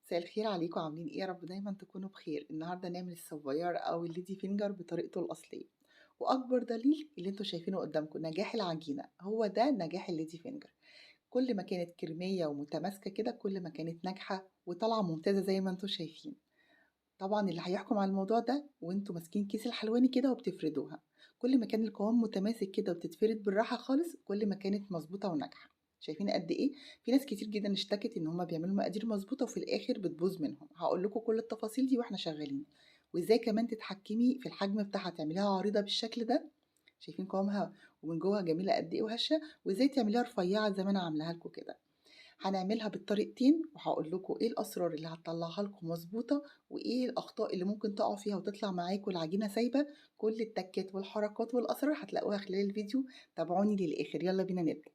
مساء الخير عليكم، عاملين ايه؟ يا رب دايما تكونوا بخير. النهارده نعمل السافويار او ال lady finger بطريقته الاصلية، واكبر دليل اللي انتوا شايفينه قدامكم نجاح العجينة، هو ده نجاح ال lady finger. كل ما كانت كريميه ومتماسكه كده كل ما كانت ناجحة وطالعه ممتازة زي ما انتوا شايفين. طبعا اللي هيحكم على الموضوع ده وانتوا ماسكين كيس الحلواني كده وبتفردوها، كل ما كان القوام متماسك كده وبتتفرد بالراحة خالص كل ما كانت مظبوطة وناجحة. شايفين قد ايه؟ في ناس كتير جدا اشتكت ان هما بيعملوا مقادير مظبوطة وفي الاخر بتبوظ منهم. هقول لكم كل التفاصيل دي واحنا شغالين، وازاي كمان تتحكمي في الحجم بتاعها، تعمليها عريضة بالشكل ده، شايفين قوامها ومن جوه جميلة قد ايه وهشه، وازاي تعمليها رفيعة زي ما انا عاملاها لكم كده. هنعملها بالطريقتين وهقول لكم ايه الاسرار اللي هتطلعها لكم مظبوطة وايه الاخطاء اللي ممكن تقعوا فيها وتطلع معاكم العجينة سايبه. كل التكات والحركات والاسرار هتلاقوها خلال الفيديو، تابعوني للاخر. يلا بينا نبدا.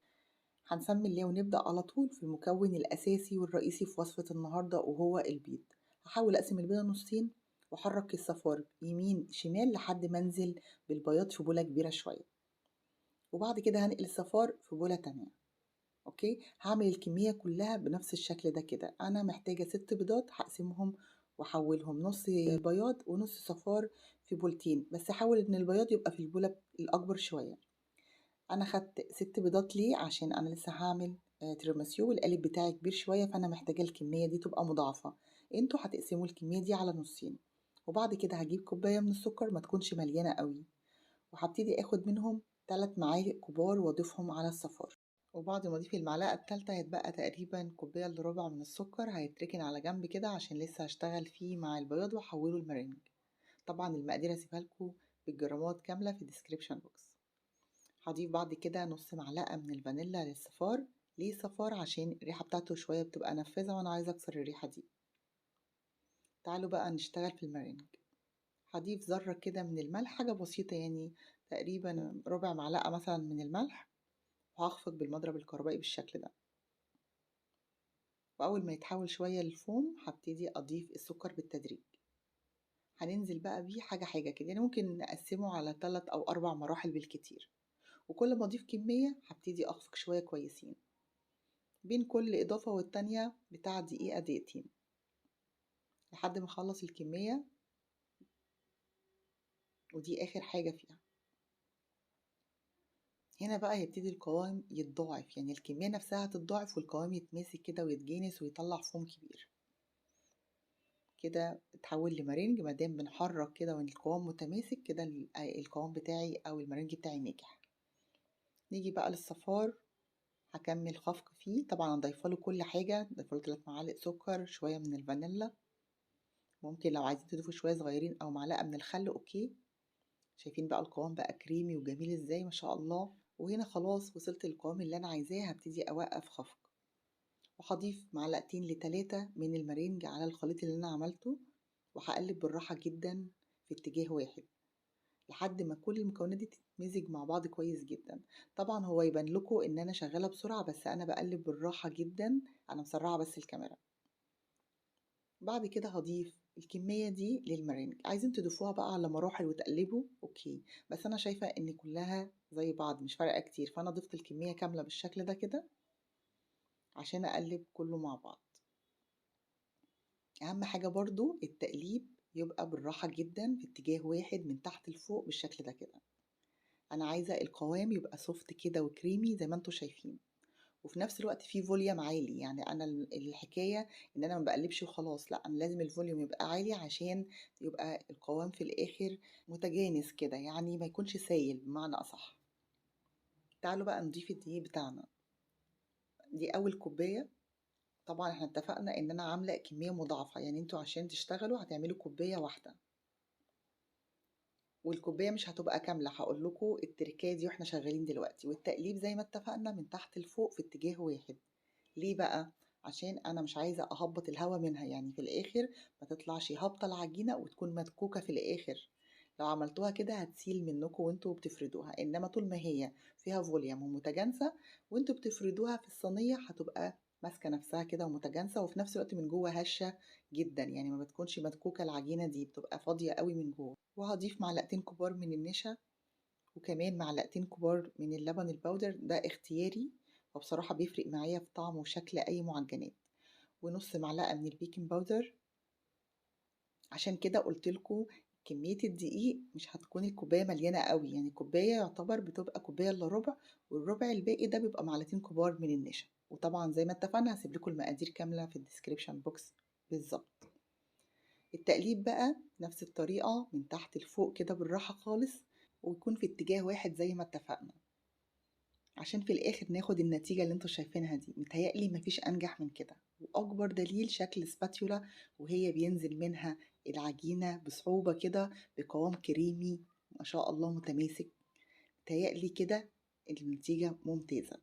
هنسمي الله ونبدا على طول في المكون الاساسي والرئيسي في وصفه النهارده وهو البيض. هحاول اقسم البيضة نصين واحرك الصفار يمين شمال لحد ما انزل بالبياض في بوله كبيرة شوية، وبعد كده هنقل الصفار في بوله تانية. okay، هعمل الكمية كلها بنفس الشكل ده كده. انا محتاجه 6 بيضات، هقسمهم واحولهم نص بياض ونص صفار في بولتين، بس حاول ان البياض يبقى في البوله الاكبر شوية. انا خدت 6 بيضات ليه؟ عشان انا لسه هعمل تيراميسو والقالب بتاعي كبير شوية، فانا محتاجه الكمية دي تبقى مضاعفه. انتوا هتقسموا الكمية دي على نصين. وبعد كده هجيب كوباية من السكر ما تكونش مليانة قوي، وهبتدي اخد منهم 3 معالق كبار واضيفهم على الصفار. وبعد ما اضيف المعلقة الثالثة هيتبقى تقريبا كوباية الا ربع من السكر، هيتركن على جنب كده عشان لسه هشتغل فيه مع البياض واحوله لمرنج. طبعا المقادير هسيبها لكم بالجرامات كاملة في ال description box. هضيف بعد كده نص معلقه من الفانيلا للصفار. ليه صفار؟ عشان الريحة بتاعته شوية بتبقى نفاذه وانا عايزه اكسر الريحة دي. تعالوا بقى نشتغل في المرنج. هضيف ذره كده من الملح، حاجة بسيطة يعني تقريبا ربع معلقه مثلا من الملح، وهخفق بالمضرب الكهربائي بالشكل ده. واول ما يتحول شوية للفوم هبتدي اضيف السكر بالتدريج. هننزل بقى بيه حاجة حاجة كده، يعني ممكن نقسمه على 3 او 4 مراحل بالكتير. وكل ما اضيف كمية هبتدي اخفق شوية كويسين، بين كل اضافه والتانية بتاع دقيقة دقيقتين لحد ما اخلص الكمية، ودي اخر حاجة فيها. هنا بقى هيبتدي القوام يتضاعف، يعني الكمية نفسها هتتضاعف والقوام يتماسك كده ويتجانس ويطلع فوم كبير كده. اتحول لمارينج ما دام بنحرك كده وان القوام متماسك كده، القوام بتاعي او المارينج بتاعي ناجح. نيجي بقى للصفار، هكمل خفق فيه. طبعا انا ضايفه له كل حاجة، ضايفه له 3 معالق سكر، شوية من الفانيلا، ممكن لو عايزين تضيفوا شوية صغيرين او معلقه من الخل. okay، شايفين بقى القوام بقى كريمي وجميل ازاي ما شاء الله. وهنا خلاص وصلت للقوام اللي انا عايزاه، هبتدي اوقف خفق وهضيف معلقتين ل3 من المارينج على الخليط اللي انا عملته، وهقلب بالراحة جدا في اتجاه واحد لحد ما كل المكونات دي تتمزج مع بعض كويس جدا. طبعا هو يبان لكم ان انا شغالة بسرعة، بس انا بقلب بالراحة جدا، انا مسرعة بس الكاميرا. بعد كده هضيف الكمية دي للمارينج، عايزين تضيفوها بقى على مراحل وتقلبوا okay، بس انا شايفه ان كلها زي بعض مش فارقه كتير، فانا ضفت الكمية كاملة بالشكل ده كده عشان اقلب كله مع بعض. اهم حاجة برضو التقليب يبقى بالراحة جدا في اتجاه واحد من تحت لفوق بالشكل ده كده. انا عايزه القوام يبقى soft كده وكريمي زي ما انتم شايفين، وفي نفس الوقت فيه volume عالي. يعني انا الحكاية ان انا ما بقلبش وخلاص، لا انا لازم ال volume يبقى عالي عشان يبقى القوام في الاخر متجانس كده، يعني ما يكونش سايل بمعنى اصح. تعالوا بقى نضيف الدقيق بتاعنا. دي اول كوباية. طبعا احنا اتفقنا ان انا عامله كمية مضاعفه، يعني انتوا عشان تشتغلوا هتعملوا كوباية واحدة، والكوبايه مش هتبقى كاملة، هقول لكم التركايه دي واحنا شغالين دلوقتي. والتقليب زي ما اتفقنا من تحت لفوق في اتجاه واحد. ليه بقى؟ عشان انا مش عايزه اهبط الهوا منها، يعني في الاخر ما تطلعش هابطة العجينة وتكون مدكوكه في الاخر. لو عملتوها كده هتسيل منكم وانتوا بتفردوها، انما طول ما هي فيها volume ومتجانسه وانتوا بتفردوها في الصينية هتبقى ماسكه نفسها كده ومتجانسه، وفي نفس الوقت من جوه هشه جدا، يعني ما بتكونش مدكوكه العجينة دي، بتبقى فاضية قوي من جوه. وهضيف معلقتين كبار من النشا، وكمان معلقتين كبار من اللبن ال powder، ده اختياري وبصراحة بيفرق معايا في طعم وشكل اي معجنات. ونص معلقة من ال baking powder. عشان كده قلت لكم كمية الدقيق مش هتكون الكوباية مليانة قوي، يعني كوباية يعتبر بتبقى كوباية الا ربع، والربع الباقي ده بيبقى معلقتين كبار من النشا. وطبعا زي ما اتفقنا هسيب لكم المقادير كاملة في ال description box بالظبط. التقليب بقى نفس الطريقة من تحت لفوق كده بالراحة خالص، ويكون في اتجاه واحد زي ما اتفقنا، عشان في الاخر ناخد النتيجة اللي انتوا شايفينها دي. متهيألي مفيش انجح من كده، واكبر دليل شكل spatula وهي بينزل منها العجينة بصعوبة كده بقوام كريمي ما شاء الله متماسك. متهيألي كده النتيجة ممتازة.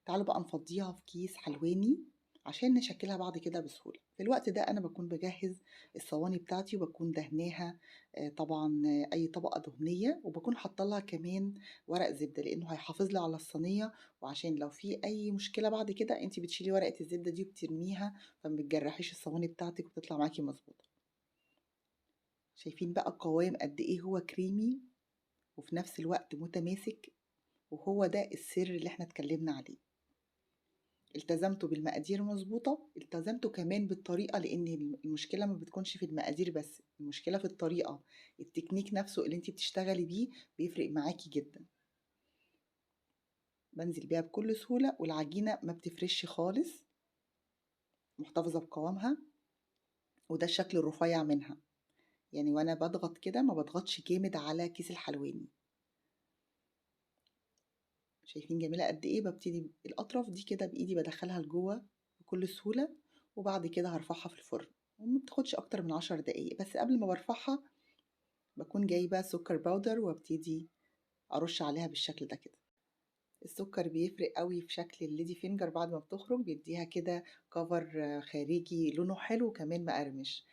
تعالوا بقى نفضيها في كيس حلواني عشان نشكلها بعد كده بسهولة. في الوقت ده أنا بكون بجهز الصواني بتاعتي، وبكون دهناها طبعا أي طبقة دهنية، وبكون حاطة لها كمان ورق زبدة لأنه هيحافظ لي على الصينية، وعشان لو في أي مشكلة بعد كده انتي بتشيلي ورقة الزبدة دي وبترميها، فما بتجرحيش الصواني بتاعتك وبتطلع معاكي مظبوطة. شايفين بقى القوام قد إيه هو كريمي وفي نفس الوقت متماسك، وهو ده السر اللي احنا اتكلمنا عليه. التزمتوا بالمقادير مظبوطة، التزمتوا كمان بالطريقة، لأن المشكلة ما بتكونش في المقادير بس، المشكلة في الطريقة، التكنيك نفسه اللي انتي بتشتغلي بيه بيفرق معاكي جدا. بنزل بيها بكل سهولة، والعجينة ما بتفرش خالص، محتفظة بقوامها، وده الشكل الرفيع منها. يعني وانا بضغط كده ما بضغطش جامد على كيس الحلواني. شايفين جميلة قد ايه؟ ببتدي الاطراف دي كده بايدي بدخلها لجوه بكل سهولة، وبعد كده هرفعها في الفرن، وما بتاخدش اكتر من 10 دقايق. بس قبل ما برفعها بكون جايبة سكر powder وابتدي ارش عليها بالشكل ده كده. السكر بيفرق قوي في شكل ال lady finger بعد ما بتخرج، بيديها كده cover خارجي لونه حلو وكمان مقرمش.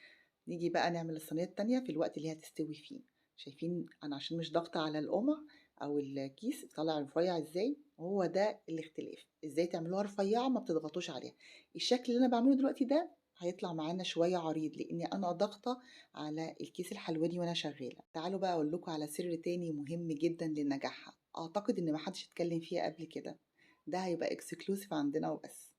نيجي بقى نعمل الصينية التانية في الوقت اللي هتستوي فيه. شايفين انا عشان مش ضاغطة على القمع او الكيس طالع رفيع ازاي؟ هو ده الاختلاف، ازاي تعملوها رفيعة ما بتضغطوش عليها. الشكل اللي انا بعمله دلوقتي ده هيطلع معانا شوية عريض لاني انا ضاغطة على الكيس الحلواني وانا شغالة. تعالوا بقى اقول لكم على سر تاني مهم جدا لنجاحها، اعتقد ان ما حدش اتكلم فيه قبل كده، ده هيبقى exclusive عندنا وبس.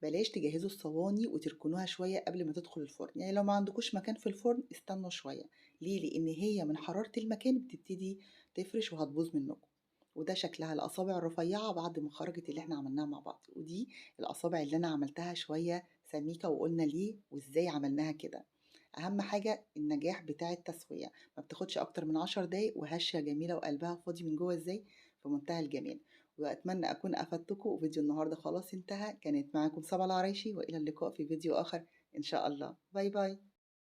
بلاش تجهزوا الصواني وتركنوها شوية قبل ما تدخل الفرن، يعني لو ما عندكوش مكان في الفرن استنوا شوية. ليه؟ لان هي من حرارة المكان بتبتدي تفرش وهتبوظ منكم. وده شكلها الاصابع الرفيعة بعد ما خرجت اللي احنا عملناها مع بعض، ودي الاصابع اللي انا عملتها شوية سميكة وقلنا ليه وازاي عملناها كده. اهم حاجة النجاح بتاع التسوية، ما بتاخدش اكتر من 10 دقايق، وهشه جميلة وقلبها فاضي من جوه ازاي، في منتهى الجمال. واتمنى اكون افدتكم، وفيديو النهارده خلاص انتهى. كانت معاكم صبا العرايشي، والى اللقاء في فيديو اخر ان شاء الله. bye bye.